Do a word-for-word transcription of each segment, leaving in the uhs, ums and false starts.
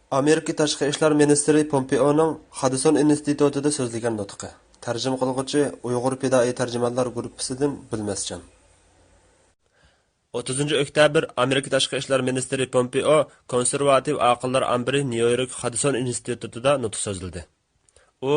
ئامېرىكا تاشقى ئىشلار مىنىستىرى پومپېئونىڭ خادسون ئىنستىتۇتىدا سۆزلىگەن نۇتقى. تەرجىمە قىلغۇچى ئۇيغۇر پىدائىي تەرجىمانلار گۇرۇپپىسىدىن بىلمەسجان. ئوتتۇزىنچى ئۆكتەبىر ئامېرىكا تاشقى ئىشلار مىنىستىرى پومپېئو كونسېرۋاتىپ ئاقىللار ئامبىرى نيۇ يورك خادسون ئىنستىتۇتىدا نۇتۇق سۆزلىدى. ئۇ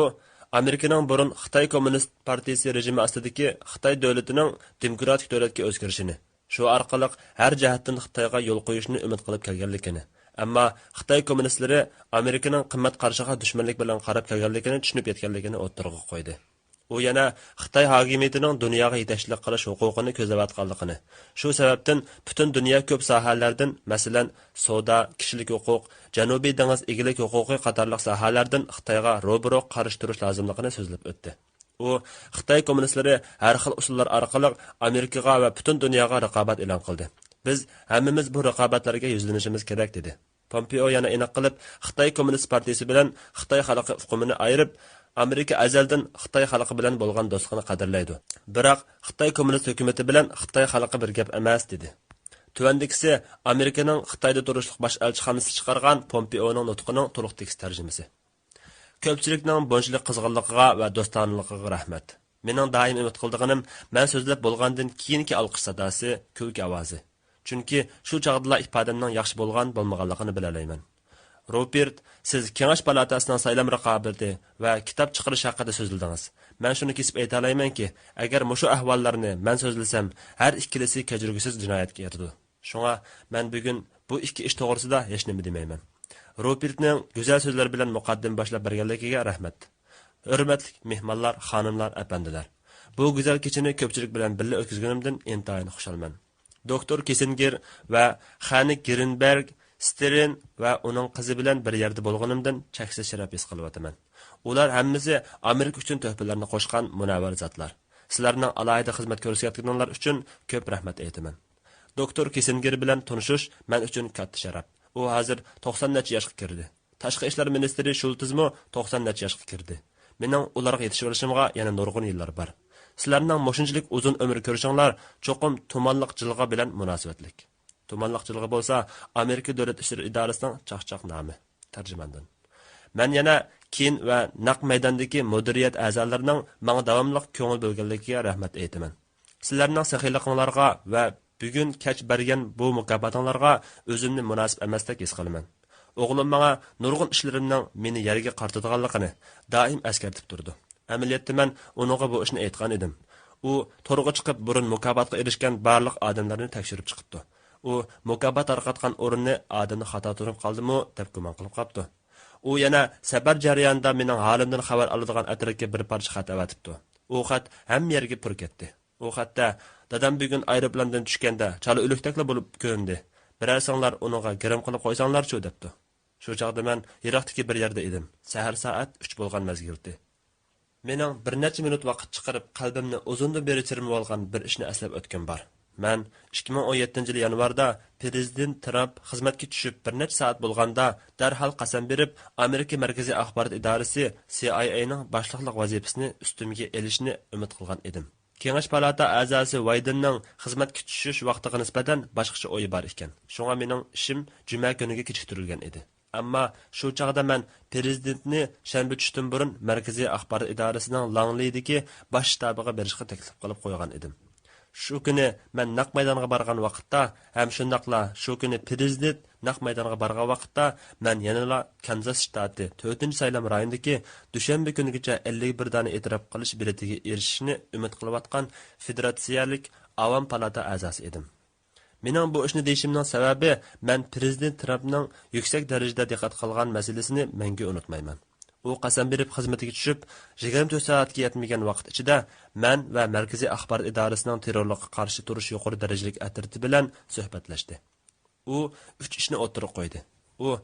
ئامېرىكىنىڭ بۇرۇن خىتاي كوممۇنىست پارتىيىسى رېجىمى ئاستىدىكى خىتاي دۆلىتىنىڭ دېموكراتىك دۆلەتكە ئۆزگىرىشىنى، شۇ ئارقىلىق ھەر جەھەتتىن خىتايغا يول قويۇشنى ئۈمىد قىلىپ كەلگەنلىكىنى، ئەمما خىتاي كوممۇنىستلىرى ئامېرىكىنىڭ قىممەت قارىشىغا دۈشمەنلىك بىلەن قاراپ كەلگەنلىكىنى چۈشىنىپ يەتكەنلىكىنى ئوتتۇرىغا قويدى. ئۇ يەنە خىتاي ھاكىمىيىتىنىڭ دۇنياغا يېتەكچىلىك قىلىش ھوقۇقىنى كۆزلەۋاتقانلىقىنى، شۇ سەۋەبتىن پۈتۈن دۇنيا كۆپ ساھەلەردىن، مەسىلەن، سودا، كىشىلىك ھوقۇق، جەنۇبىي دېڭىز ئىگىلىك ھوقۇقى قاتارلىق ساھەلەردىن خىتايغا روبىرو قارشى تۇرۇش لازىملىقىنى سۆزلەپ ئۆتتى. ئۇ خىتاي كوممۇنىستلىرى ھەر خىل ئۇسۇللار ئارقىلىق ئامېرىكىغا ۋە پۈتۈن دۇنياغا رىقابەت ئېلان قىلدى. بىز ھەممىمىز بۇ رىقابەتلەرگە يۈزلىنىشىمىز كېرەك، دېدى. پومپېئو يەنە ئېنىق قىلىپ، خىتاي كوممۇنىست پارتىيىسى بىلەن خىتاي خەلقى ئۇقۇمىنى ئايرىپ، ئامېرىكا ئەزەلدىن خىتاي خەلقى بىلەن بولغان دوستلۇقىنى قەدىرلەيدۇ. بىراق خىتاي كوممۇنىست ھۆكۈمىتى بىلەن خىتاي خەلقى بىر گەپ ئەمەس، دېدى. تۆۋەندىكىسى ئامېرىكىنىڭ خىتايدا تۇرۇشلۇق باش ئەلچىخانىسى چىقارغان پومپېئونىڭ نۇتقىنىڭ تولۇق تېكىست تەرجىمىسى. كۆپچىلىكنىڭ بۇنچىلىك قىزغىنلىقىغا ۋە دوستانىلىقىغا رەھمەت. مېنىڭ دائىم ئۈمىد قىلىدىغىنىم، مەن سۆزلەپ بولغاندىن كېيىنكى ئالقىش ساداسى، كۈلكە ئاۋازى. چۈنكى شۇ چاغدىلا ئىپادەمنىڭ ياخشى بولغان بولمىغانلىقىنى بىلەلەيمەن. روبېرت، سىز كېڭەش پالاتاسىنىڭ سايلام رىقابىتى ۋە كىتاب چىقىرىش ھەققىدە سۆزلىدىڭىز. مەن شۇنى كېسىپ ئېيتالايمەنكى، ئەگەر مۇشۇ ئەھۋاللارنى مەن سۆزلىسەم، ھەر ئىككىلىسى كەچۈرگۈسىز جىنايەتكە ياتىدۇ. شۇڭا مەن بۈگۈن بۇ ئىككى ئىش توغرىسىدا ھېچنېمە دېمەيمەن. روبېرتنىڭ گۈزەل سۆزلەر بىلەن مۇقەددىمە باشلاپ بەرگەنلىكىگە رەھمەت. ھۆرمەتلىك مېھمانلار، خانىملار، ئەپەندىلەر! بۇ گۈزەل كېچىنى كۆپچىلىك بىلەن بىللە ئۆتكۈزگىنىمدىن ئىنتايىن خۇشالمەن. دوكتور كىسسىنگېر ۋە خەنى گرىنبېرگ، ستېرىن ۋە ئۇنىڭ قىزى بىلەن بىر يەردە بولغىنىمدىن چەكسىز شەرەپ ھېس قىلىۋاتىمەن. ئۇلار ھەممىسى ئامېرىكا ئۈچۈن تۆھپىلەرنى قوشقان مۇنەۋۋەر زاتلار. سىلەرنىڭ ئالاھىدە خىزمەت كۆرسەتكىنىڭلار ئۈچۈن كۆپ رەھمەت ئېيتىمەن. دوكتور كىسسىنگېر بىلەن تونۇشۇش مەن ئۈچۈن كاتتا شەرەپ. ئۇ ھازىر توقسان نەچچە ياشقا كىردى. تاشقى ئىشلار مىنىستىرى شولتىزمۇ توقسان نەچچە ياشقا كىردى. مېنىڭ ئۇلارغا يېتىشىۋېلىشىمغا يەنە نۇرغۇن يىللار بار. سىلەرنىڭ مۇشۇنچىلىك ئۇزۇن ئۆمۈر كۆرۈشۈڭلار چوقۇم تۇمانلىق جىلغا بىلەن مۇناسىۋەتلىك. تۇمانلىق جىلغا بولسا ئامېرىكا دۆلەت ئىشلىرى ئىدارىسىنىڭ چاقچاق نامى. تەرجىماندىن. مەن يەنە كېيىن ۋە نەق مەيداندىكى مۇدىرىيەت ئەزالىرىنىڭ ماڭا داۋاملىق كۆڭۈل بۆلگەنلىكىگە رەھمەت ئېيتىمەن. سىلەرنىڭ سېخىيلىقىڭلارغا ۋە بۈگۈن كەچ بەرگەن بۇ مۇكاپاتىڭلارغا ئۆزۈمنى مۇناسىپ ئەمەستەك ھېس قىلىمەن. ئوغلۇم ماڭا نۇرغۇن ئىشلىرىمنىڭ مېنى يەرگە قارىتىدىغانلىقىنى دائىم ئەسكەرتىپ تۇرىدۇ. ئەمەلىيەتتە مەن ئۇنىڭغا بۇ ئىشنى ئېيتقان ئىدىم. ئۇ تورغا چىقىپ بۇرۇن مۇكاپاتقا ئېرىشكەن بارلىق ئادەملەرنى تەكشۈرۈپ چىقىپتۇ. ئۇ مۇكاپات تارقاتقان ئورۇننى ئادەمنى خاتا تونۇپ قالدىمۇ دەپ گۇمان قىلىپ قاپتۇ. ئۇ يەنە سەپەر جەريانىدا مېنىڭ ھالىمدىن خەۋەر ئالىدىغان ئەترەتكە بىر پارچە خەت ئەۋەتىپتۇ. ئۇ خەت ھەممە يەرگە پۈر كەتتى. ئۇ خەتتە، دادام بۈگۈن ئايروپىلاندىن چۈشكەندە چالا ئۆلۈكتەكلا بولۇپ كۆرۈندى. بىرەرسىڭلار ئۇنىڭغا گىرىم قىلىپ قويساڭلارچۇ، دەپتۇ. شۇ چاغدا مەن يىراقتىكى بىر يەردە ئىدىم. سەھەر سائەت ئۈچ بولغان مەزگىلتى. مېنىڭ بىر نەچچە مىنۇت ۋاقىت چىقىرىپ، قەلبىمنى ئۇزۇندىن بېرى چىرمىۋالغان بىر ئىشنى ئەسلەپ ئۆتكۈم بار. مەن ئىككى مىڭ ئون يەتتىنچى يىل يانۋاردا پىرېزىدېنت ترامپ خىزمەتكە چۈشۈپ بىر نەچچە سائەت بولغاندا، دەرھال قەسەم بېرىپ، ئامېرىكا مەركىزىي ئاخبارات ئىدارىسى، سى ئاي ئەينىڭ باشلىقلىق ۋەزىپىسىنى ئۈستۈمگە ئېلىشىنى ئۈمىد قىلغان ئىدىم. كېڭەش پالاتا ئەزاسى ۋايدېننىڭ خىزمەتكە چۈشۈش ۋاقتىغا نىسبەتەن باشقىچە ئويى بار ئىكەن. شۇڭا مېنىڭ ئىشىم جۈمە كۈنىگە كېچىكتۈرۈلگەن ئىدى. ئەمما شۇ چاغدا مەن پىرېزىدېنتنى شەنبە چۈشتىن بۇرۇن مەركىزىي ئاخبارات ئىدارىسىنىڭ لانگلىدىكى باش شتابىغا بېرىشقا تەكلىپ قىلىپ قويغان ئىدىم. شۇ كۈنى مەن نەق مەيدانغا بارغان ۋاقىتتا ھەم شۇنداقلا شۇ كۈنى پىرېزىدېنت نەق مەيدانغا بارغان ۋاقىتتا، مەن يەنىلا كانزاس شتاتى تۆتىنچى سايلام رايونىدىكى دۈشەنبە كۈنىگىچە ئەللىك بىر دانە ئېتىراپ قىلىش بېلىتىگە ئېرىشىشنى ئۈمىد قىلىۋاتقان فېدېراتسىيەلىك ئاۋام پالاتا ئەزاسى ئىدىم. مېنىڭ بۇ ئىشنى دېيىشىمنىڭ سەۋەبى، مەن پىرېزىدېنت ترامپنىڭ يۈكسەك دەرىجىدە دىققەت قىلغان مەسىلىسىنى مەڭگۈ ئۇنتۇمايمەن. ئۇ قەسەم بېرىپ خىزمىتىگە چۈشۈپ، يىگىرمە تۆت سائەتكە يەتمىگەن ۋاقىت ئىچىدە مەن ۋە مەركىزىي ئاخبارات ئىدارىسىنىڭ تېررورلۇققا قارشى تۇرۇش يۇقىرى دەرىجىلىك ئەترىتى بىلەن سۆھبەتلەشتى. ئۇ ئۈچ ئىشنى ئوتتۇرىغا قويدى. ئۇ،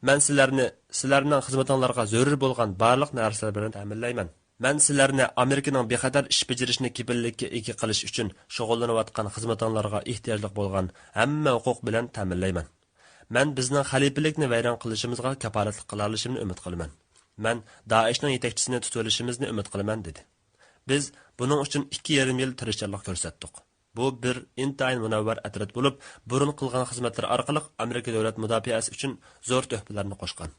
مەن سىلەرنى، سىلەرنىڭ خىزمىتىڭلارغا زۆرۈر بولغان بارلىق نەرسىلەر بىلەن تەمىنلەيمەن. مەن سىلەرنى ئامېرىكىنىڭ بىخەتەر ئىش بېجىرىشنى كېپىللىككە ئىگە قىلىش ئۈچۈن شۇغۇللىنىۋاتقان خىزمىتىڭلارغا ئېھتىياجلىق بولغان ھەممە ھوقۇق بىلەن تەمىنلەيمەن. مەن بىزنىڭ خەلىپىلىكنى ۋەيران قىلىشىمىزغا كاپالەتلىك قىلالىشىمنى ئۈمىد قىلىمەن. مەن دائىشنىڭ يېتەكچىسىنى تۇتۇۋېلىشىمىزنى ئۈمىد قىلىمەن، دېدى. بىز بۇنىڭ ئۈچۈن ئىككى يېرىم يىل تىرىشچانلىق كۆرسەتتۇق. بۇ بىر ئىنتايىن مۇنەۋۋەر ئەترەت بولۇپ، بۇرۇن قىلغان خىزمەتلىرى ئارقىلىق ئامېرىكا دۆلەت مۇداپىئەسى ئۈچۈن زور تۆھپىلەرنى قوشقان.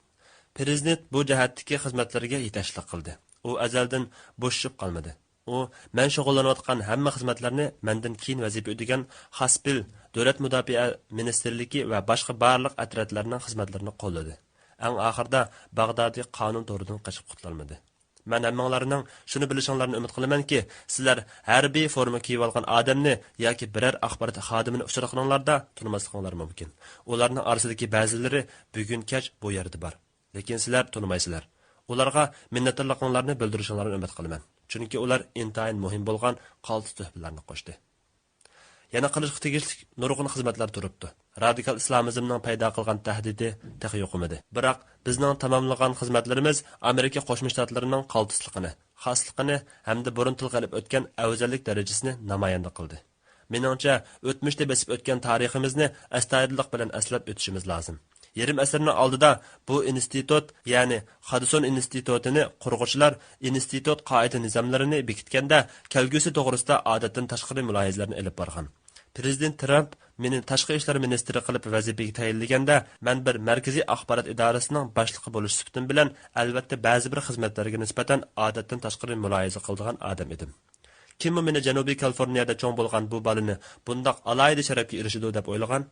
پرېزىدېنت بۇ جەھەتتىكى خىزمەتلىرىگە يېتەكچىلىك قىلدى. ئۇ ئەزەلدىن بوشىشىپ قالمىدى. ئۇ مەن شۇغۇللىنىۋاتقان ھەممە خىزمەتلەرنى مەندىن كېيىن ۋەزىپە ئۆتىگەن خاسپىل، دۆلەت مۇداپىئە مىنىستىرلىكى ۋە باشقا بارلىق ئەترەتلەرنىڭ خىزمەتلىرىنى قوللىدى. ئەڭ ئاخىرىدا باغدادى قانۇن تورىدىن قېچىپ قۇتۇلالمىدى. مەن ھەممىڭلارنىڭ شۇنى بىلىشىڭلارنى ئۈمىد قىلىمەنكى، سىلەر ھەربىي فورما كىيىۋالغان ئادەمنى ياكى بىرەر ئاخبارات خادىمىنى ئۇچراتقىنىڭلاردا تونۇماسلىقىڭلار مۇمكىن. ئۇلارنىڭ ئارىسىدىكى بەزىلىرى بۈگۈن كەچ بۇ يەردە بار. لېكىن سىلەر تونۇمايسىلەر. ئۇلارغا مىننەتدارلىقىڭلارنى بىلدۈرۈشۈڭلارنى ئۈمىد قىلىمەن. چۈنكى ئۇلار ئىنتايىن مۇھىم بولغان قالتىس تۆھپىلەرنى قوشتى. يەنە قىلىشقا تېگىشلىك نۇرغۇن خىزمەتلەر تۇرۇپتۇ. رادىكال ئىسلامىزمنىڭ پەيدا قىلغان تەھدىتى تېخى يوقىمىدى. بىراق، بىزنىڭ تاماملىغان خىزمەتلىرىمىز ئامېرىكا قوشما شتاتلىرىنىڭ قالتىسلىقىنى، خاسلىقىنى ھەمدە بۇرۇن تىلغا ئېلىپ ئۆتكەن ئەۋزەللىك دەرىجىسىنى نامايەندە قىلدى. مېنىڭچە، ئۆتمۈشتە بېسىپ ئۆتكەن تارىخىمىزنى ئەستايىدىللىق بىلەن ئەسلەپ ئۆتۈشىمىز لازىم. يېرىم ئەسىرنىڭ ئالدىدا بۇ ئىنستىتۇت، يەنى خادسون ئىنستىتۇتىنى قۇرغۇچىلار ئىنستىتۇت قائىدە نىزاملىرىنى بېكىتكەندە، كەلگۈسى توغرىسىدا ئادەتتىن تاشقىرى مۇلاھىزىلەرنى ئېلىپ بارغان. پرېزىدېنت ترامپ مېنى تاشقى ئىشلار مىنىستىرى قىلىپ ۋەزىپىگە تەيىنلىگەندە، مەن بىر مەركىزىي ئاخبارات ئىدارىسىنىڭ باشلىقى بولۇش سۈپىتىم بىلەن، ئەلۋەتتە، بەزى بىر خىزمەتلەرگە نىسبەتەن ئادەتتىن تاشقىرى مۇلاھىزە قىلىدىغان ئادەم ئىدىم. كىممۇ مېنى جەنۇبىي كالىفورنىيەدە چوڭ بولغان بۇ بالىنى بۇنداق ئالاھىدە شەرەپكە ئېرىشىدۇ دەپ ئويلىغان؟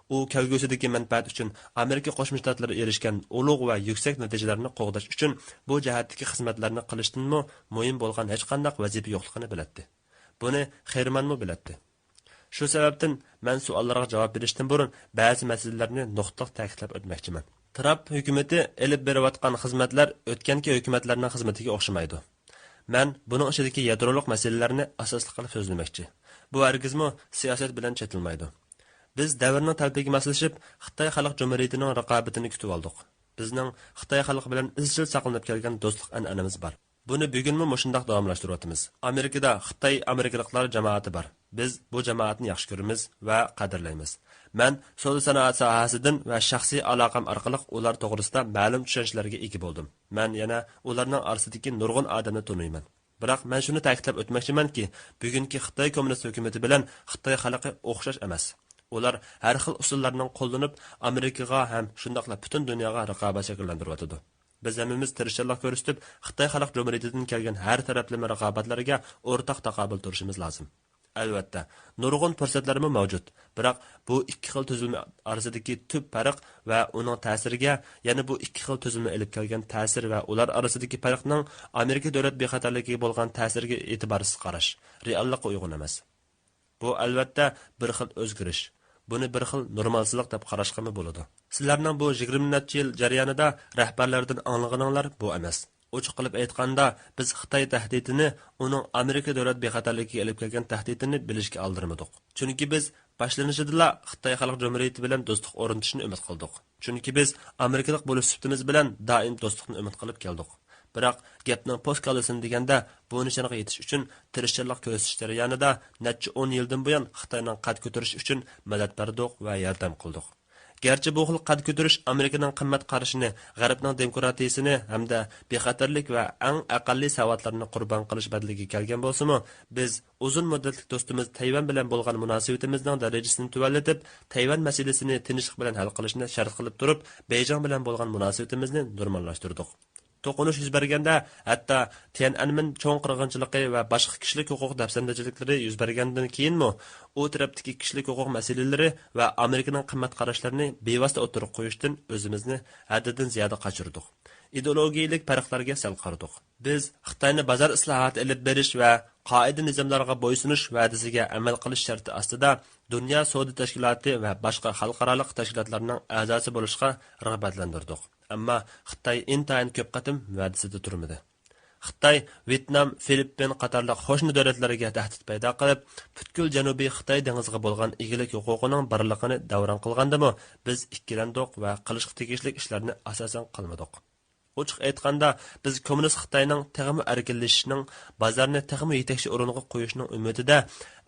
ئۇ كەلگۈسىدىكى مەنپەئەت ئۈچۈن ئامېرىكا قوشما شتاتلىرى ئېرىشكەن ئۇلۇغ ۋە يۈكسەك نەتىجىلەرنى قوغداش ئۈچۈن بۇ جەھەتتىكى خىزمەتلەرنى قىلىشتىنمۇ مۇھىم بولغان ھېچقانداق ۋەزىپە يوقلۇقىنى بىلەتتى. بۇنى خېرمانمۇ بىلەتتى. شۇ سەۋەبتىن مەن سوئاللارغا جاۋاب بېرىشتىن بۇرۇن بەزى مەسىلىلەرنى نۇقتىلىق تەكىتلەپ ئۆتمەكچىمەن. ترامپ ھۆكۈمىتى ئېلىپ بېرىۋاتقان خىزمەتلەر ئۆتكەنكى ھۆكۈمەتلەرنىڭ خىزمىتىگە ئوخشىمايدۇ. مەن بۇنىڭ ئىچىدىكى يادرولۇق مەسىلىلەرنى ئاساسلىق قىلىپ سۆزلىمەكچى. بۇ ھەرگىزمۇ سىياسەت بىلەن چېتىلمايدۇ. بىز دەۋرنىڭ تەلىپىگە ماسلىشىپ، خىتاي خەلق جۇمھۇرىيىتىنىڭ رىقابىتىنى كۈتۈۋالدۇق. بىزنىڭ خىتاي خەلقى بىلەن ئىزچىل ساقلىنىپ كەلگەن دوستلۇق ئەنئەنىمىز بار. بۇنى بۈگۈنمۇ مۇشۇنداق داۋاملاشتۇرۇۋاتىمىز. ئامېرىكىدا خىتاي ئامېرىكىلىقلار جامائىتى بار. بىز بۇ جامائەتنى ياخشى كۆرىمىز ۋە قەدىرلەيمىز. مەن سودا سانائەت ساھەسىدىن ۋە شەخسىي ئالاقەم ئارقىلىق ئۇلار توغرىسىدا مەلۇم چۈشەنچىلەرگە ئىگە بولدۇم. مەن يەنە ئۇلارنىڭ ئارىسىدىكى نۇرغۇن ئادەمنى تونۇيمەن. بىراق مەن شۇنى تەكىتلەپ ئۆتمەكچىمەنكى، بۈگۈنكى خىتاي كوممۇنىست ھۆكۈمىتى بىلەن خىتاي خەلقى ئوخشاش ئەمەس. ئۇلار ھەر خىل ئۇسۇللارنى قوللىنىپ، ئامېرىكىغا ھەم شۇنداقلا پۈتۈن دۇنياغا رىقابەت شەكىللەندۈرۈۋاتىدۇ. بىز ھەممىمىز تىرىشچانلىق كۆرسىتىپ، خىتاي خەلق جۇمھۇرىيىتىدىن كەلگەن ھەر تەرەپلىمە رىقابەتلەرگە ئورتاق تاقابىل تۇرۇشىمىز لازىم. ئەلۋەتتە، نۇرغۇن پۇرسەتلەرمۇ مەۋجۇت، بىراق بۇ ئىككى خىل تۈزۈلمە ئارىسىدىكى تۈپ پەرق ۋە ئۇنىڭ تەسىرىگە، يەنە بۇ ئىككى خىل تۈزۈلمە ئېلىپ كەلگەن تەسىر ۋە ئۇلار ئارىسىدىكى پەرقنىڭ ئامېرىكا دۆلەت بىخەتەرلىكىگە بولغان تەسىرىگە ئېتىبارسىز قاراش، رېئاللىققا ئۇيغۇن ئەمەس. بۇ، ئەلۋەتتە، بىر خىل ئۆزگىرىش. بۇنى بىر خىل نورمالسىزلىق دەپ قاراشقىمۇ بولىدۇ. سىلەرنىڭ بۇ يىگىرمە نەچچە يىل جەريانىدا رەھبەرلەردىن ئاڭلىغىنىڭلار بۇ ئەمەس. ئوچۇق قىلىپ ئېيتقاندا، بىز خىتاي تەھدىتىنى ئۇنىڭ ئامېرىكا دۆلەت بىخەتەرلىكىگە ئېلىپ كەلگەن تەھدىتىنى بىلىشكە ئالدىرىمىدۇق. چۈنكى بىز باشلىنىشىدىلا خىتاي خەلق جۇمھۇرىيىتى بىلەن دوستلۇق ئورنىتىشنى ئۈمىد قىلدۇق. چۈنكى بىز ئامېرىكىلىق بولۇش سۈپىتىمىز بىلەن دائىم دوستلۇقنى ئۈمىد قىلىپ كەلدۇق. بىراق، گەپنىڭ پوست كاللىسىنى دېگەندە، بۇ نىشانغا يېتىش ئۈچۈن تىرىشچانلىق كۆرسىتىش جەريانىدا نەچچە ئون يىلدىن بۇيان خىتاينىڭ قەد كۆتۈرۈشى ئۈچۈن مەدەت بەردۇق ۋە ياردەم قىلدۇق. گەرچە بۇ خىل قەد كۆتۈرۈش ئامېرىكىنىڭ قىممەت قارىشىنى، غەربنىڭ دېموكراتىيىسىنى ھەمدە بىخەتەرلىك ۋە ئەڭ ئەقەللىي ساۋاتلارنى قۇربان قىلىش بەدىلىگە كەلگەن بولسىمۇ، بىز ئۇزۇن مۇددەتلىك دوستىمىز تەيۋەن بىلەن بولغان مۇناسىۋىتىمىزنىڭ دەرىجىسىنى تۆۋەنلىتىپ، تەيۋەن مەسىلىسىنى تىنچلىق بىلەن ھەل قىلىشنى شەرت قىلىپ تۇرۇپ، بېيجىڭ بىلەن بولغان مۇناسىۋىتىمىزنى نورماللاشتۇردۇق. توقۇنۇش يۈز بەرگەندە، ھەتتا تيەنئەنمېن چوڭ قىرغىنچىلىقى ۋە باشقا كىشىلىك ھوقۇق دەپسەندىچىلىكلىرى يۈز بەرگەندىن كېيىنمۇ، ئۇ تەرەپتىكى كىشىلىك ھوقۇق مەسىلىلىرى ۋە ئامېرىكىنىڭ قىممەت قاراشلىرىنى بىۋاسىتە ئوتتۇرىغا قويۇشتىن ئۆزىمىزنى ھەددىدىن زىيادە قاچۇردۇق. ئىدېئولوگىيىلىك پەرقلەرگە سەل قارىدۇق. بىز خىتاينى بازار ئىسلاھاتى ئېلىپ بېرىش ۋە قائىدە نىزاملارغا بويسۇنۇش ۋەدىسىگە ئەمەل قىلىش شەرتى ئاستىدا دۇنيا سودا تەشكىلاتى ۋە باشقا خەلقئارالىق تەشكىلاتلارنىڭ ئەزاسى بولۇشقا رىغبەتلەندۈردۇق. ئەمما خىتاي ئىنتايىن كۆپ قېتىم ۋەدىسىدە تۇرمىدى. خىتاي ۋيېتنام، فىلىپپىن قاتارلىق قوشنا دۆلەتلەرگە تەھدىت پەيدا قىلىپ، پۈتكۈل جەنۇبىي خىتاي دېڭىزىغا بولغان ئىگىلىك ھوقۇقىنىڭ بارلىقىنى دەۋران قىلغاندىمۇ، بىز ئىككىلەندۇق ۋە قىلىشقا تېگىشلىك ئىشلارنى ئاساسەن قىلمىدۇق. ئوچۇق ئېيتقاندا، بىز كوممۇنىست خىتاينىڭ تېخىمۇ ئەركىنلىشىشىنىڭ، بازارنى تېخىمۇ يېتەكچى ئورۇنغا قويۇشىنىڭ ئۈمىدىدە،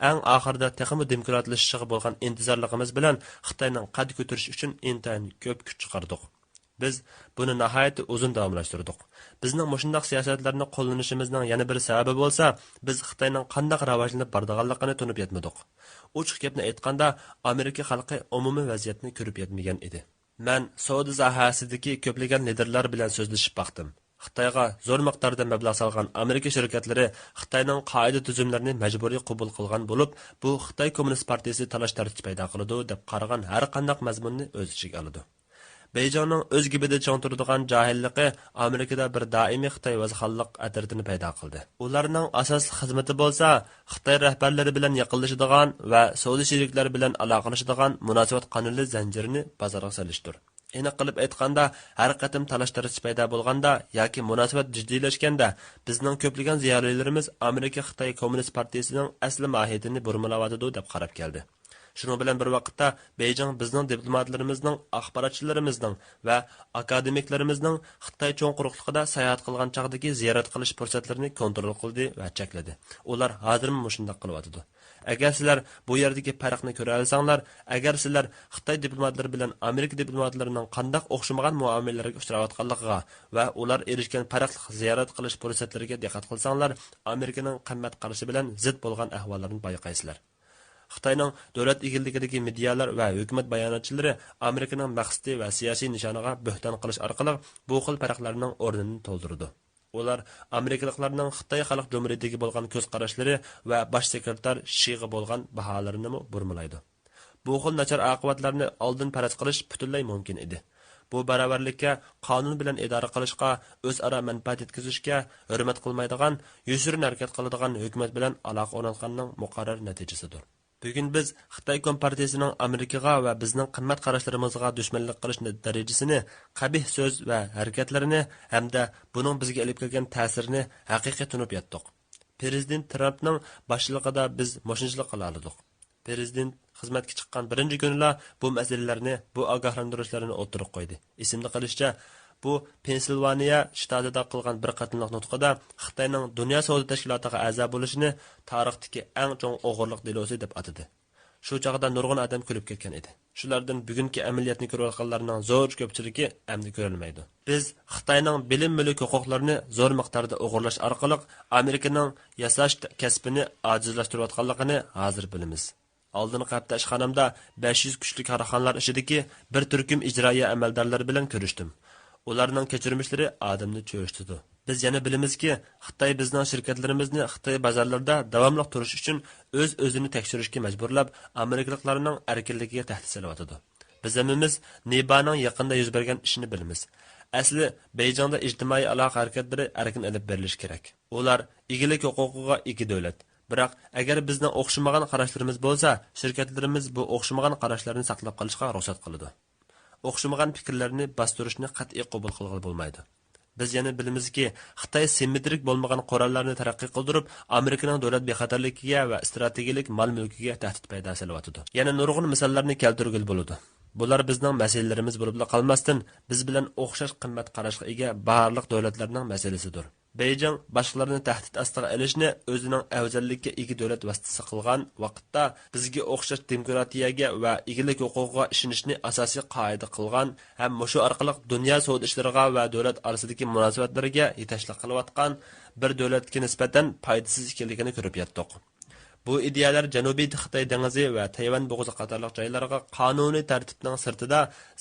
ئەڭ ئاخىرىدا تېخىمۇ دېموكراتلىشىشىغا بولغان ئىنتىزارلىقىمىز بىلەن خىتاينىڭ قەد كۆتۈرۈشى ئۈچۈن ئىنتايىن كۆپ كۈچ چىقاردۇق. بىز بۇنى ناھايىتى ئۇزۇن داۋاملاشتۇردۇق. بىزنىڭ مۇشۇنداق سىياسەتلەرنى قوللىنىشىمىزنىڭ يەنە بىر سەۋەبى بولسا، بىز خىتاينىڭ قانداق راۋاجلىنىپ بارىدىغانلىقىنى تونۇپ يەتمىدۇق. ئوچۇق گەپنى ئېيتقاندا، ئامېرىكا خەلقى ئومۇمىي ۋەزىيەتنى كۆرۈپ يەتمىگەن ئىدى. مەن سودا ساھەسىدىكى كۆپلىگەن لىدېرلار بىلەن سۆزلىشىپ باقتىم. خىتايغا زور مىقداردا مەبلەغ سالغان ئامېرىكا شىركەتلىرى خىتاينىڭ قائىدە-تۈزۈملىرىنى مەجبۇرىي قوبۇل قىلغان بولۇپ، بۇ خىتاي كوممۇنىست پارتىيىسى تالاش-تارتىش پەيدا قىلىدۇ دەپ قارىغان ھەر قانداق مەزمۇننى ئۆز ئىچىگە ئالىدۇ. بېيجىڭنىڭ ئۆز گېپىدە چىڭ تۇرىدىغان جاھىللىقى ئامېرىكىدا بىر دائىمىي خىتاي ۋازخانلىق ئەترىتىنى پەيدا قىلدى. ئۇلارنىڭ ئاساسلىق خىزمىتى بولسا خىتاي رەھبەرلىرى بىلەن يېقىنلىشىدىغان ۋە سودا شېرىكلىرى بىلەن ئالاقىلىشىدىغان مۇناسىۋەت قانىلى زەنجىرىنى بازارغا سېلىشتۇر. ئېنىق قىلىپ ئېيتقاندا، ھەر قېتىم تالاش-تارتىش پەيدا بولغاندا ياكى مۇناسىۋەت جىددىيلەشكەندە، بىزنىڭ كۆپلىگەن زىيالىيلىرىمىز ئامېرىكا خىتاي كوممۇنىست پارتىيىسىنىڭ ئەسلى ماھىيىتىنى بۇرمىلاۋاتىدۇ دەپ قاراپ كەلدى. شۇنىڭ بىلەن بىر ۋاقىتتا، بېيجىڭ بىزنىڭ دىپلوماتلىرىمىزنىڭ، ئاخباراتچىلىرىمىزنىڭ ۋە ئاكادېمىكلىرىمىزنىڭ خىتاي چوڭ قۇرۇقلۇقىدا ساياھەت قىلغان چاغدىكى زىيارەت قىلىش پۇرسەتلىرىنى كونترول قىلدى ۋە چەكلىدى. ئۇلار ھازىرمۇ مۇشۇنداق قىلىۋاتىدۇ. ئەگەر سىلەر بۇ يەردىكى پەرقنى كۆرەلىسەڭلار، ئەگەر سىلەر خىتاي دىپلوماتلىرى بىلەن ئامېرىكا دىپلوماتلىرىنىڭ قانداق ئوخشىمىغان مۇئامىلىلەرگە ئۇچراۋاتقانلىقىغا ۋە ئۇلار ئېرىشكەن پەرقلىق زىيارەت قىلىش پۇرسەتلىرىگە دىققەت قىلساڭلار، ئامېرىكىنىڭ قىممەت قارىشى بىلەن زىت بولغان ئەھۋاللىرىنى بايقايسىلەر. خىتاينىڭ دۆلەت ئىگىلىكىدىكى مېدىيالار ۋە ھۆكۈمەت باياناتچىلىرى ئامېرىكىنىڭ مەقسىتى ۋە سىياسىي نىشانىغا بۆھتان قىلىش ئارقىلىق بۇ خىل پەرقلەرنىڭ ئورنىنى تولدۇرىدۇ. ئۇلار ئامېرىكىلىقلارنىڭ خىتاي خەلق جۇمھۇرىيىتىگە بولغان كۆز قاراشلىرى ۋە باش سېكرېتار شىغا بولغان باھالىرىنىمۇ بۇرمىلايدۇ. بۇ خىل ناچار ئاقىۋەتلەرنى ئالدىن پەرەز قىلىش پۈتۈنلەي مۇمكىن ئىدى. بۇ باراۋەرلىككە، قانۇن بىلەن ئىدارە قىلىشقا، ئۆزئارا مەنپەئەت يەتكۈزۈشكە ھۆرمەت قىلمايدىغان، يوشۇرۇن ھەرىكەت قىلىدىغان ھۆكۈمەت بىلەن ئالاقە ئورناتقاننىڭ مۇقەررەر نەتىجىسىدۇر. بۈگۈن بىز خىتاي كومپارتىيىسىنىڭ ئامېرىكىغا ۋە بىزنىڭ قىممەت قاراشلىرىمىزغا دۈشمەنلىك قىلىش دەرىجىسىنى قەبىھ سۆز ۋە ھەرىكەتلىرىنى ھەمدە بۇنىڭ بىزگە ئېلىپ كەلگەن تەسىرىنى ھەقىقىي تونۇپ يەتتۇق. پىرېزىدېنت ترامپنىڭ باشچىلىقىدا بىز مۇشۇنچىلىك قىلالىدۇق. پىرېزىدېنت خىزمەتكە چىققان بىرىنچى كۈنىلا بۇ مەسىلىلەرنى، بۇ ئاگاھلاندۇرۇشلارنى ئوتتۇرىغا قويدى. ئېسىمدە قېلىشىچە، بۇ پېنسىلۋانىيە شتاتىدا قىلغان بىر قېتىملىق نۇتقىدا خىتاينىڭ دۇنيا سودا تەشكىلاتىغا ئەزا بولۇشىنى تارىختىكى ئەڭ چوڭ ئوغرىلىق دېلوسى دەپ ئاتىدى. شۇ چاغدا نۇرغۇن ئادەم كۈلۈپ كەتكەن ئىدى. شۇلاردىن بۈگۈنكى ئەمەلىيەتنى كۆرۈۋاتقانلارنىڭ زور كۆپچىلىكى ئەمدى كۆرەلمەيدۇ. بىز خىتاينىڭ بىلىم مۈلۈك ھوقۇقلىرىنى زور مىقداردا ئوغرىلاش ئارقىلىق ئامېرىكىنىڭ ياساش كەسپىنى ئاجىزلاشتۇرۇۋاتقانلىقىنى ھازىر بىلىمىز. ئالدىنقى ھەپتە ئىشخانامدا بەش يۈز كۈچلۈك كارخانىلار ئىچىدىكى بىر تۈركۈم ئىجرائىيە ئەمەلدارلىرى بىلەن كۆرۈشتۈم. ئۇلارنىڭ كەچۈرمىشلىرى ئادەمنى چۆچۈتىدۇ. بىز يەنە بىلىمىزكى، خىتاي بىزنىڭ شىركەتلىرىمىزنى خىتاي بازارلىرىدا داۋاملىق تۇرۇش ئۈچۈن ئۆز-ئۆزىنى تەكشۈرۈشكە مەجبۇرلاپ، ئامېرىكىلىقلارنىڭ ئەركىنلىكىگە تەھدىت سېلىۋاتىدۇ. بىز ھەممىمىز نىبانىڭ يېقىندا يۈز بەرگەن ئىشىنى بىلىمىز. ئەسلى بېيجىڭدا ئىجتىمائىي ئالاقە ھەرىكەتلىرى ئەركىن ئېلىپ بېرىلىشى كېرەك. ئۇلار ئىگىلىك ھوقۇقىغا ئىگە دۆلەت. بىراق، ئەگەر بىزنىڭ ئوخشىمىغان قاراشلىرىمىز بولسا، شىركەتلىرىمىز بۇ ئوخشىمىغان قاراشلارنى ساقلاپ قېلىشقا رۇخسەت قىلىدۇ. ئوخشىمىغان پىكىرلەرنى باستۇرۇشنى قەتئىي قوبۇل قىلغىلى بولمايدۇ. بىز يەنە بىلىمىزكى، خىتاي سىممېترىك بولمىغان قوراللارنى تەرەققىي قىلدۇرۇپ، ئامېرىكىنىڭ دۆلەت بىخەتەرلىكىگە ۋە ئىستراتېگىيەلىك مال مۈلكىگە تەھدىت پەيدا سېلىۋاتىدۇ. يەنە نۇرغۇن مىساللارنى كەلتۈرگىلى بولىدۇ. بۇلار بىزنىڭ مەسىلىلىرىمىز بولۇپلا قالماستىن، بىز بىلەن ئوخشاش قىممەت قاراشقا ئىگە بارلىق دۆلەتلەرنىڭ مەسىلىسىدۇر. بېيجىڭ باشقىلارنى تەھدىت ئاستىغا ئېلىشنى ئۆزىنىڭ ئەۋزەللىككە ئىگە دۆلەت ۋاسىتىسى قىلغان ۋاقىتتا، بىزگە ئوخشاش دېموكراتىيەگە ۋە ئىگىلىك ھوقۇقىغا ئىشىنىشنى ئاساسىي قائىدە قىلغان ھەم مۇشۇ ئارقىلىق دۇنيا سودا ئىشلىرىغا ۋە دۆلەت ئارىسىدىكى مۇناسىۋەتلىرىگە يېتەكچىلىك قىلىۋاتقان بىر دۆلەتكە نىسبەتەن پايدىسىز ئىكەنلىكىنى كۆرۈپ يەتتۇق. بۇ ئىدىيەلەر جەنۇبىي خىتاي دېڭىزى ۋە تەيۋەن بوغۇزى قاتارلىق جايلارغا قانۇنىي تەرتىپنىڭ سىرتىدا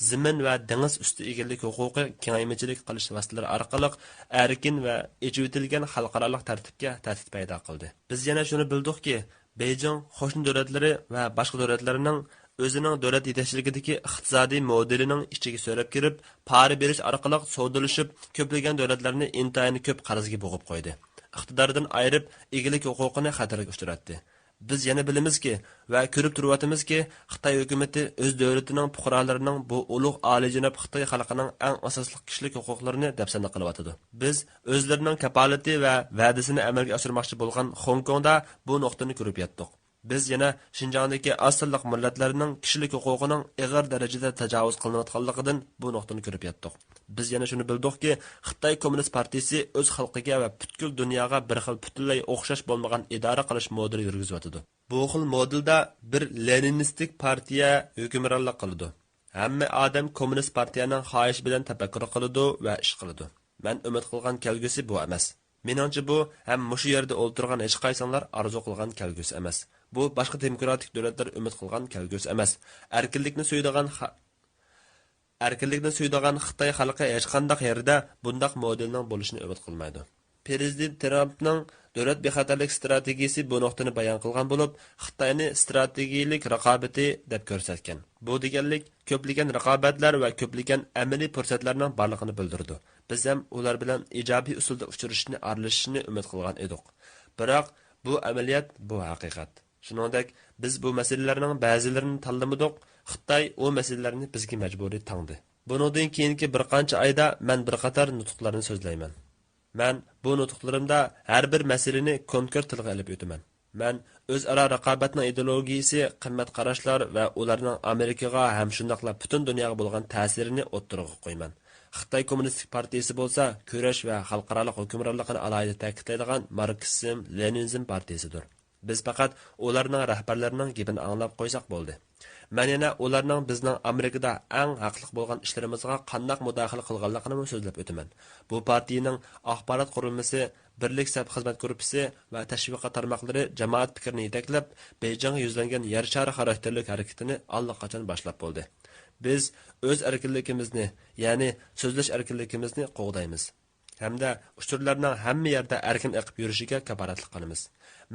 زېمىن ۋە دېڭىز ئۈستى ئىگىلىك ھوقۇقى كېڭەيمىچىلىك قىلىش ۋاسىتىلىرى ئارقىلىق ئەركىن ۋە ئېچىۋېتىلگەن خەلقئارالىق تەرتىپكە تەھدىت پەيدا قىلدى. بىز يەنە شۇنى بىلدۇقكى، بېيجىڭ قوشنا دۆلەتلىرى ۋە باشقا دۆلەتلەرنىڭ ئۆزىنىڭ دۆلەت يېتەكچىلىكىدىكى ئىقتىسادىي مودېلىنىڭ ئىچىگە سۆرەپ كىرىپ، پارا بېرىش ئارقىلىق سودىلىشىپ، كۆپلىگەن دۆلەتلەرنى ئىنتايىن كۆپ قەرزگە بوغۇپ قويدى. ئىقتىدارىدىن ئايرىپ، ئىگىلىك ھوقۇقىنى خەتەرگە ئۇچراتتى. بىز يەنە بىلىمىزكى ۋە كۆرۈپ تۇرۇۋاتىمىزكى، خىتاي ھۆكۈمىتى ئۆز دۆلىتىنىڭ پۇقرالىرىنىڭ بۇ ئۇلۇغ ئالىيجاناب خىتاي خەلقىنىڭ ئەڭ ئاساسلىق كىشىلىك ھوقۇقلىرىنى دەپسەندە قىلىۋاتىدۇ. بىز ئۆزلىرىنىڭ كاپالىتى ۋە ۋەدىسىنى ئەمەلگە ئاشۇرماقچى بولغان خوڭكوڭدا بۇ نۇقتىنى كۆرۈپ يەتتۇق. بىز يەنە شىنجاڭدىكى ئاز سانلىق مىللەتلەرنىڭ كىشىلىك ھوقۇقىنىڭ ئېغىر دەرىجىدە تاجاۋۇز قىلىنىۋاتقانلىقىدىن بۇ نۇقتىنى كۆرۈپ يەتتۇق. بىز يەنە شۇنى بىلدۇقكى، خىتاي كوممۇنىست پارتىيىسى ئۆز خەلقىگە ۋە پۈتكۈل دۇنياغا بىر خىل پۈتۈنلەي ئوخشاش بولمىغان ئىدارە قىلىش مودېلى يۈرگۈزۈۋاتىدۇ. بۇ خىل مودېلدا بىر لېنىنىستىك پارتىيە ھۆكۈمرانلىق قىلىدۇ. ھەممە ئادەم كوممۇنىست پارتىيەنىڭ خاھىشى بىلەن تەپەككۇر قىلىدۇ ۋە ئىش قىلىدۇ. مەن ئۈمىد قىلغان كەلگۈسى بۇ ئەمەس. مېنىڭچە، بۇ ھەم مۇشۇ يەردە ئولتۇرغان ھېچقايسىڭلار ئارزۇ قىلغان كەلگۈسى ئەمەس. بۇ باشقا دېموكراتىك دۆلەتلەر ئۈمىد قىلغان كەلگۈسى ئەمەس. ئەركىنلىكنى سۆيىدىغان خە-، ئەركىنلىكنى سۆيىدىغان خىتاي خەلقى ھېچقانداق يەردە بۇنداق مودېلنىڭ بولۇشىنى ئۈمىد قىلمايدۇ. پىرېزىدېنت ترامپنىڭ دۆلەت بىخەتەرلىك ئىستراتېگىيىسى بۇ نۇقتىنى بايان قىلغان بولۇپ، خىتاينى ئىستراتېگىيىلىك رىقابىتى دەپ كۆرسەتكەن. بۇ دېگەنلىك، كۆپلىگەن رىقابەتلەر ۋە كۆپلىگەن ئەمەلىي پۇرسەتلەرنىڭ بارلىقىنى بىلدۈرىدۇ. بىز ھەم ئۇلار بىلەن ئىجابىي ئۇسۇلدا ئۇچرىشىشنى، ئارىلىشىشنى ئۈمىد قىلغان ئىدۇق. بىراق، بۇ ئەمەلىيەت، بۇ ھەقىقەت. شۇنىڭدەك، بىز بۇ مەسىلىلەرنىڭ بەزىلىرىنى تاللىمىدۇق، خىتاي ئۇ مەسىلىلەرنى بىزگە مەجبۇرىي تاڭدى. بۇنىڭدىن كېيىنكى بىر قانچە ئايدا مەن بىر قاتار نۇتۇقلارنى سۆزلەيمەن. مەن بۇ نۇتۇقلىرىمدا ھەر بىر مەسىلىنى كونكرېت تىلغا ئېلىپ ئۆتىمەن. مەن ئۆزئارا رىقابەتنىڭ ئىدېئولوگىيىسى، قىممەت قاراشلار ۋە ئۇلارنىڭ ئامېرىكىغا ھەم شۇنداقلا پۈتۈن دۇنياغا بولغان تەسىرىنى ئوتتۇرىغا قويىمەن. خىتاي كوممۇنىستىك پارتىيىسى بولسا كۈرەش ۋە خەلقئارالىق ھۆكۈمرانلىقىنى ئالاھىدە تەكىتلەيدىغان ماركسىزم، لېنىنىزم پارتىيىسىدۇر. بىز پەقەت ئۇلارنىڭ رەھبەرلىرىنىڭ گېپىنى ئاڭلاپ قويساق بولدى. مەن يەنە ئۇلارنىڭ بىزنىڭ ئامېرىكىدا ئەڭ ھەقلىق بولغان ئىشلىرىمىزغا قانداق مۇداخىلە قىلغانلىقىنىمۇ سۆزلەپ ئۆتىمەن. بۇ پارتىيىنىڭ ئاخبارات قۇرۇلمىسى، بىرلىك سەپ خىزمەت گۇرۇپپىسى ۋە تەشۋىقات تارماقلىرى جامائەت پىكرىنى يېتەكلەپ، بېيجىڭغا يۈزلەنگەن يەر شارى خاراكتېرلىك ھەرىكىتىنى ئاللىقاچان باشلاپ بولدى. بىز ئۆز ئەركىنلىكىمىزنى، يەنى سۆزلەش ئەركىنلىكىمىزنى قوغدايمىز. ھەمدە ئۇچۇرلارنىڭ ھەممە يەردە ئەركىن ئېقىپ يۈرۈشىگە كاپالەتلىك قىلىمىز.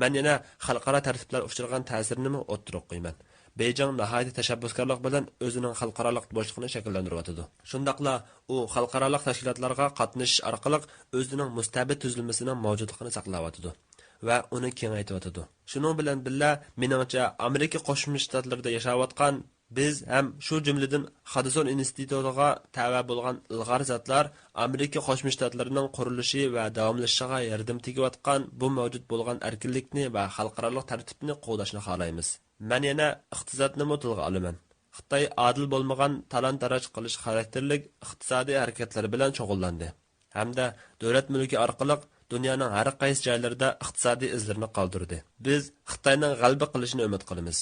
مەن يەنە خەلقئارا تەرتىپلەر ئۇچرىغان تەسىرىنىمۇ ئوتتۇرىغا قويىمەن. بېيجىڭ ناھايىتى تەشەببۇسكارلىق بىلەن ئۆزىنىڭ خەلقئارالىق بوشلۇقىنى شەكىللەندۈرۈۋاتىدۇ. شۇنداقلا ئۇ خەلقئارالىق تەشكىلاتلارغا قاتنىشىش ئارقىلىق ئۆزىنىڭ مۇستەبىت تۈزۈلمىسىنىڭ مەۋجۇتلۇقىنى ساقلاۋاتىدۇ ۋە ئۇنى كېڭەيتىۋاتىدۇ. شۇنىڭ بىلەن بىللە، مېنىڭچە، ئامېرىكا قوشما شتاتلىرىدا ياشاۋاتقان بىز ھەم شۇ جۈملىدىن خادسون ئىنستىتۇتىغا تەۋە بولغان ئىلغار زاتلار ئامېرىكا قوشما شتاتلىرىنىڭ قۇرۇلۇشى ۋە داۋاملىشىشىغا ياردىمى تېگىۋاتقان بۇ مەۋجۇت بولغان ئەركىنلىكنى ۋە خەلقئارالىق تەرتىپنى قوغداشنى خالايمىز. مەن يەنە ئىقتىسادنىمۇ تىلغا ئالىمەن. خىتاي ئادىل بولمىغان تالان-تاراج قىلىش خاراكتېرلىك ئىقتىسادىي ھەرىكەتلەر بىلەن شۇغۇللاندى ھەمدە دۆلەت مۈلكى ئارقىلىق دۇنيانىڭ ھەر قايسى جايلىرىدا ئىقتىسادىي ئىزلىرىنى قالدۇردى. بىز خىتاينىڭ غەلىبە قىلىشىنى ئۈمىد قىلىمىز.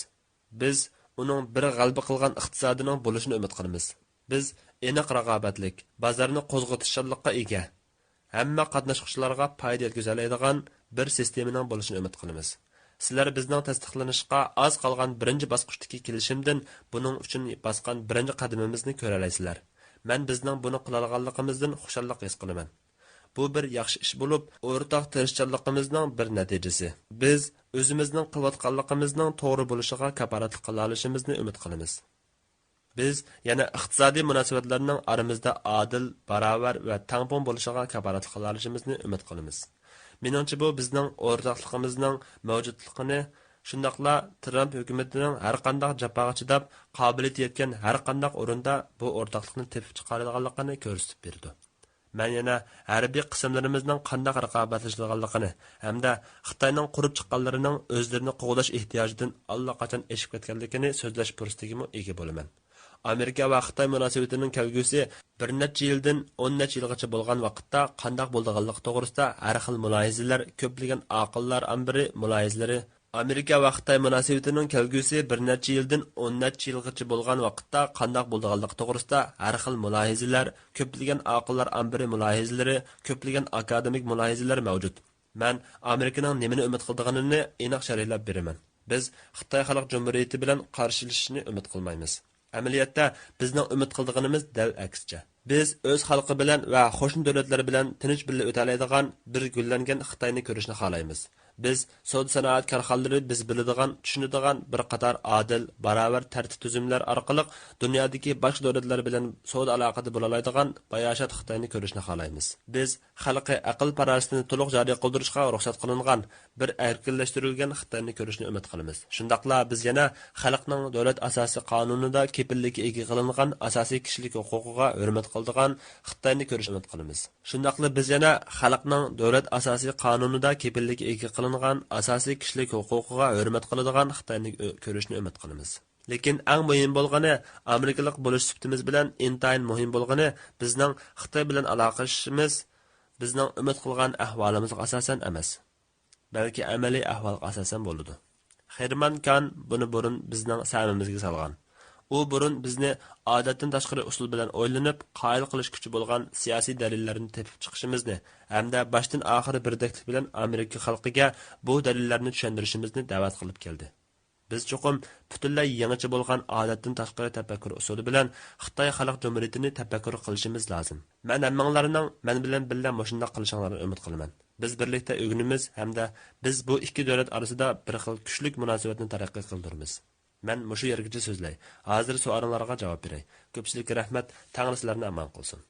بىز ئۇنىڭ بىر غەلىبە قىلغان ئىقتىسادىنىڭ بولۇشىنى ئۈمىد قىلىمىز. بىز ئېنىق رىقابەتلىك، بازارنى قوزغىتىشچانلىققا ئىگە، ھەممە قاتناشقۇچىلارغا پايدا يەتكۈزەلەيدىغان بىر سىستېمىنىڭ بولۇشىنى ئۈمىد قىلىمىز. سىلەر بىزنىڭ تەستىقلىنىشقا ئاز قالغان بىرىنچى باسقۇچتىكى كېلىشىمدىن بۇنىڭ ئۈچۈن باسقان بىرىنچى قەدىمىمىزنى كۆرەلەيسىلەر. مەن بىزنىڭ بۇنى قىلالىغانلىقىمىزدىن خۇشاللىق ھېس قىلىمەن. بۇ بىر ياخشى ئىش بولۇپ، ئورتاق تىرىشچانلىقىمىزنىڭ بىر نەتىجىسى. بىز ئۆزىمىزنىڭ قىلىۋاتقانلىقىمىزنىڭ توغرا بولۇشىغا كاپالەتلىك قىلالىشىمىزنى ئۈمىد قىلىمىز. بىز يەنە ئىقتىسادىي مۇناسىۋەتلەرنىڭ ئارىمىزدا ئادىل، باراۋەر ۋە تەڭپۇڭ بولۇشىغا كاپالەتلىك قىلالىشىمىزنى ئۈمىد قىلىمىز. مېنىڭچە، بۇ بىزنىڭ ئورتاقلىقىمىزنىڭ مەۋجۇتلۇقىنى، شۇنداقلا ترامپ ھۆكۈمىتىنىڭ ھەرقانداق جاپاغا چىداپ، قابىلىيىتى يەتكەن ھەرقانداق ئورۇندا بۇ ئورتاقلىقنى تېپىپ چىقارىدىغانلىقىنى كۆرسىتىپ بېرىدۇ. مەن يەنە ھەربىي قىسىملىرىمىزنىڭ قانداق رىقابەتلىشىدىغانلىقىنى ھەمدە خىتاينىڭ قۇرۇپ چىققانلىرىنىڭ ئۆزلىرىنى قوغداش ئېھتىياجىدىن ئاللىقاچان ئېشىپ كەتكەنلىكىنى سۆزلەش پۇرسىتىگىمۇ ئىگە بولىمەن. ئامېرىكا ۋە خىتاي مۇناسىۋىتىنىڭ كەلگۈسى بىر نەچچە يىلدىن ئون نەچچە يىلغىچە بولغان ۋاقىتتا قانداق بولىدىغانلىقى توغرىسىدا ھەر خىل مۇلاھىزىلەر، كۆپلىگەن ئاقىللار ئامبىرى مۇلاھىزىلىرى، ئامېرىكا ۋە خىتاي مۇناسىۋىتىنىڭ كەلگۈسى بىر نەچچە يىلدىن ئون نەچچە يىلغىچە بولغان ۋاقىتتا قانداق بولىدىغانلىقى توغرىسىدا ھەر خىل مۇلاھىزىلەر، كۆپلىگەن ئاقىللار ئامبىرى مۇلاھىزىلىرى، كۆپلىگەن ئاكادېمىك مۇلاھىزىلەر مەۋجۇت. مەن ئامېرىكىنىڭ نېمىنى ئۈمىد قىلىدىغىنىنى ئېنىق شەرھلەپ بېرىمەن. بىز خىتاي خەلق جۇمھۇرىيىتى بىلەن قارشىلىشىشنى ئۈمىد قىلمايمىز. ئەمەلىيەتتە، بىزنىڭ ئۈمىد قىلىدىغىنىمىز دەل ئەكسىچە. بىز ئۆز خەلقى بىلەن ۋە قوشنا دۆلەتلەر بىلەن تىنچ بىللە ئۆتەلەيدىغان بىر گۈللەنگەن خىتاينى كۆرۈشنى خالايمىز. بىز سودا سانائەت كارخانىلىرى بىز بىلىدىغان، چۈشىنىدىغان بىر قاتار ئادىل، باراۋەر تەرتىپ تۈزۈملەر ئارقىلىق دۇنيادىكى باشقا دۆلەتلەر بىلەن سودا ئالاقىدە بولالايدىغان باياشات خىتاينى كۆرۈشنى خالايمىز. بىز خەلقى ئەقىل پاراسىتىنى تولۇق جارى قىلدۇرۇشقا رۇخسەت قىلىنغان بىر ئەركىنلەشتۈرۈلگەن خىتاينى كۆرۈشنى ئۈمىد قىلىمىز. شۇنداقلا بىز يەنە خەلقنىڭ دۆلەت ئاساسىي قانۇنىدا كېپىللىككە ئىگە قىلىنغان ئاساسىي كىشىلىك ھوقۇقىغا ھۆرمەت قىلىدىغان خىتاينى كۆرۈشنى ئۈمىد قىلىمىز. شۇنداقلا بىز يەنە خەلقنىڭ دۆلەت ئاساسىي قانۇنىدا كېپىللىككە ئىگە قىلىنغان ئاساسىي كىشىلىك ھوقۇقىغا ھۆرمەت قىلىدىغان خىتاينى ئۆ-، كۆرۈشنى ئۈمىد قىلىمىز. لېكىن ئەڭ مۇھىم بولغىنى، ئامېرىكىلىق بولۇش سۈپىتىمىز بىلەن ئىنتايىن مۇھىم بولغىنى، بىزنىڭ خىتاي بىلەن ئالاقىلىشىشىمىز بىزنىڭ ئۈمىد قىلغان ئەھۋالىمىزغا ئاساسەن ئەمەس، بەلكى ئەمەلىي ئەھۋالغا ئاساسەن بولىدۇ. خېرمان كان بۇنى بۇرۇن بىزنىڭ سەمىمىزگە سالغان. ئۇ بۇرۇن بىزنى ئادەتتىن تاشقىرى ئۇسۇل بىلەن ئويلىنىپ، قايىل قىلىش كۈچى بولغان سىياسىي دەلىللەرنى تېپىپ چىقىشىمىزنى ھەمدە باشتىن ئاخىرى بىردەكلىك بىلەن ئامېرىكا خەلقىگە بۇ دەلىللەرنى چۈشەندۈرۈشىمىزنى دەۋەت قىلىپ كەلدى. بىز چوقۇم پۈتۈنلەي يېڭىچە بولغان ئادەتتىن تاشقىرى تەپەككۇر ئۇسۇلى بىلەن خىتاي خەلق جۇمھۇرىيىتىنى تەپەككۇر قىلىشىمىز لازىم. مەن ھەممىڭلارنىڭ مەن بىلەن بىللە مۇشۇنداق قىلىشىڭلارنى ئۈمىد قىلىمەن. بىز بىرلىكتە ئۆگىنىمىز ھەمدە بىز بۇ ئىككى دۆلەت ئارىسىدا بىر خىل كۈچلۈك مۇناسىۋەتنى تەرەققىي قىلدۇرىمىز. مەن مۇشۇ يەرگىچە سۆزلەي. ھازىر سوئالىڭلارغا جاۋاب بېرەي. كۆپچىلىككە رەھمەت. تەڭرى سىلەرنى ئامان قىلسۇن.